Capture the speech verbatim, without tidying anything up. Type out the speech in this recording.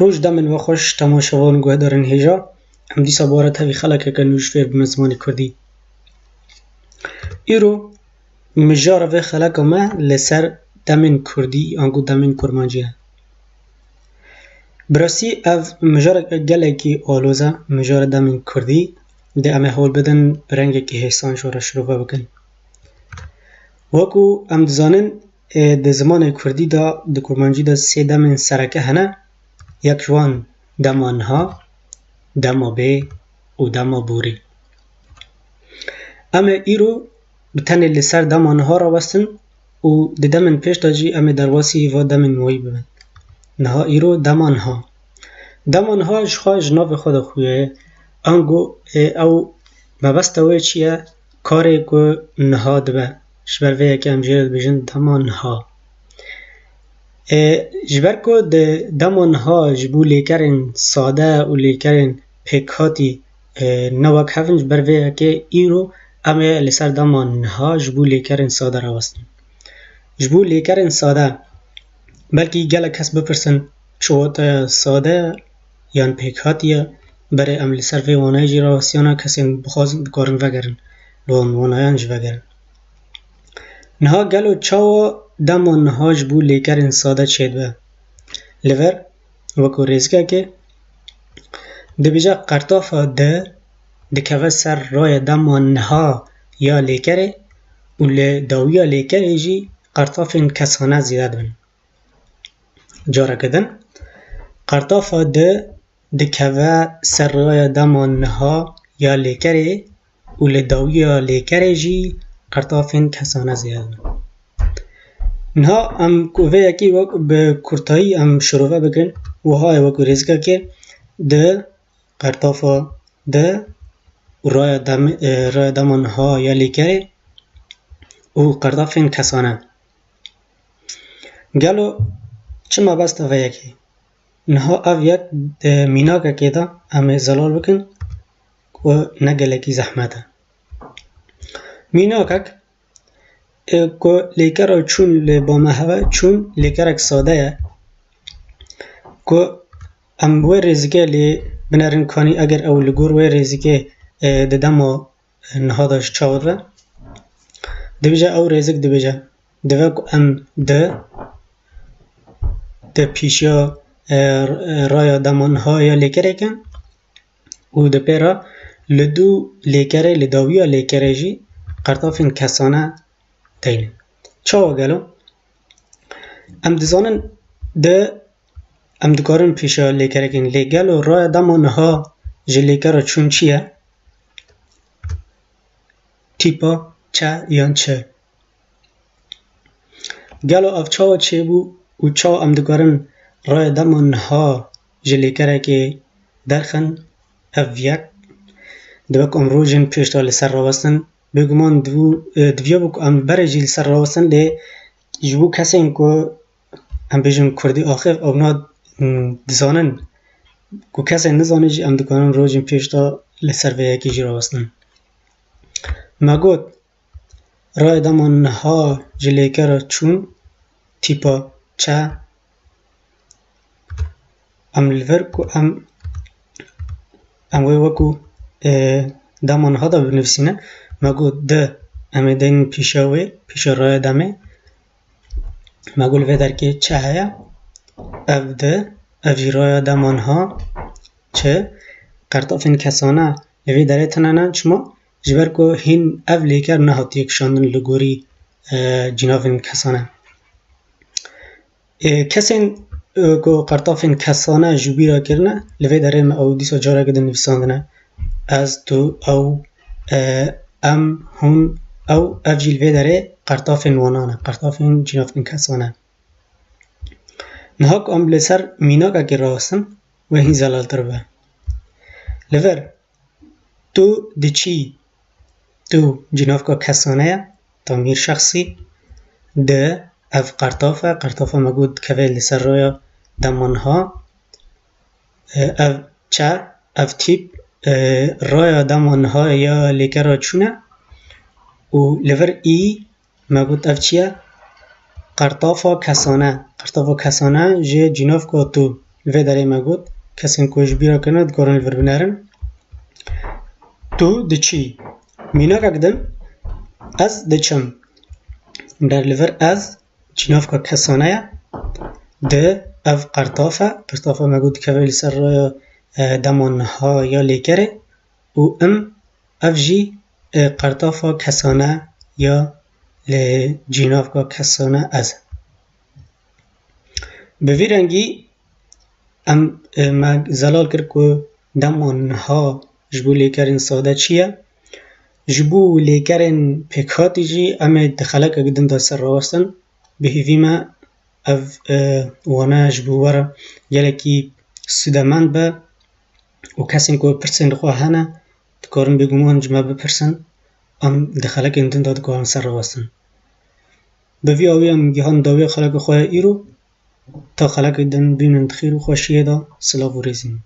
Roj demên we xweş, temaşevan guhdarên hêja. Em dîsa bi we re tevî xelekeke nû ji fêr bime zimanê kurdî. Îro mijara vê xeleka me li ser demên kurdî ango demên kurmancî ye. Bi rastî ev mijareke gelekî aloz e, mijara demên kurdî. Dê em ê hewl bidin bi rengekî hêsan ji we re şirove bikin. Wekû em dizanin, ê, di zimanê kurdî de, di kurmancî de sê demên sereke hene. Yek ji wan dema niha, dema bê û dema borî. Em ê îro bi tenê li ser dema niha rawestin û di demên pêş de jî em ê derbasî va demên wayî bibin. Niha îro dema niha. Dema niha ji xwe ji navê xwe de xuya ye. Ango, ê, ew mebesta wê çi ye? Karê ku niha dibe. Ji ber vê yekê em jê re dibêjin dema niha. Ê, ji ber ku di dema niha ji bo lêkerên sade û lêkerên pêkhatî, ê, ne wek hev in, ji ber vê yekê îro em ê li ser dema niha ji bo lêkerên sade rawestin. Ji bo lêkerên sade, belkî gelek kes bipirsin, çi wate sade ye yan pêkhatî ye? Berê em li ser vê wanayê jî rawestiyana, kesên bixwazin dikarin vegerin, li wan wanayan jî vegerin. Niha gelo çawa dema niha ji bo lêkerên sade çêdibe? Li vir, wekû rêzikekê dibêje, qertafa di dikeve ser raya dema niha ya lêkerê û li dawiya lêkerê jî qertafên kesane zêde dibin. Careke din, qertafa di dikeve ser raya dema niha ya lêkerê û li dawiya lêkerê jî qertafên kesane zêde dibin. Niha em ku vê yekê wek bi kurtayî em şirove bikin, wiha ye wekû rêzikekê di qertafa di û raya dem-, e, raya dema niha ya lêkerê û qertafên kesane. Gelo çi mebesta vê yekê? Niha ev yek di mînakekê de em ê zelal bikin ku ne gelekî zehmet e. Mînakek, e, ku lêkera çûn li ba me heve, çûn lêkerek sade ye. Ku em wê rêzikê lê binerin, kanî eger ew li gor wê rêzikê, e, di dema niha de ji çawa dibe? Dibêje, ew rêzik dibêje. Dibe ku em di, di pêşiya, e, raya dema niha ya lêkerê kin û di pê re li dû lêkerê, li dawiya lêkerê jî qertafên kesane deynin. Çawa gelo? Em dizanin di, em dikarin pêşiya lêkerê kin, lê gelo raya dema niha ji lêkera çûn çi ye? Tîpa çe yan çi? Gelo ev çawa çêbû û çawa em dikarin raya dema niha ji lêkerekê derxin? Ev yek, dibe ku em rojên pêş de li ser rawestin, bêguman divû-, e, diviya bû ku em berê jî li ser rawestin, lê ji bo kesên ku em bêjin kurdî axif, ewna, m, dizanin, ku kesên nizanin jî em dikarin rojên pêş de li ser vê yekê jî rawestin. Me got, raya dema niha ji lêkera çûn tîpa çe, em li vir ku em, em wê wekû, e, dema niha de binivîsîne. Me got di, em ê deynin pîşa wê, pîşa raya demê. Me got li vê derkê çi heye? Ev di, ev jî raya dema niha çi? Qertafên kesane li vê derê tune ne. Çima? Ji ber ku hîn ev lêker nehatiye kişandin li gorî, e, cînavên kesane. Ê, kesên, ê, ku qertafên kesane ji bîra kirine, li vê derê me ew dîsa careke din nivîsandine. Ez, tu, ew, e, em, hûn, ew, ev jî li vê derê qertafên wanan e, qertafên cînavên kesane. Niha ku em li ser mînakekê rawestin, wê hîn zelaltir be. Li vir, tu diçî, tu cînavka kesane ye, tamîr şexsî. Di, ev qertaf e, qertafa me got dikeve li ser raya dema niha. E, ev çe, ev tîp, e, raya dema niha ya lêkera çûn e. Û li vir î, me got ev çi ye? Qertafa kesane. Qertafa kesane ji cînavka tu. Vê derê me got, kesên ku ji bîra kirine dikarin li vir binerin. Tu diçî. Mînakek din, ez diçim. Ber li vir ez cînavka kesane ye. Di, ev qertaf e. Qertafa me got dikeve li ser raya, e, dema niha ya lêkerê. Û im, ev jî, e, qertafa kesane ya li cînavka kesane ez. Bi vî rengî em, e, me zelal kir ku dema niha ji bo lêkerên sade çi ye. Ji bo lêkerên pêkhatî jî em ê di xelekek din de ser rawestin. Bi hêvî me ev, e, wane ji bo we re gelekî sûdemend be û kesên ku pirsên li xwe hene dikarin bêguman ji me bipirsin. Em di xelekên din de dikarin ser rawestin. Bi vî awî em gihan dawiya xeleka xwe ya îro. Ta xelekê din bimînin di xêr û xweşiyê de. Silav û rêzên min.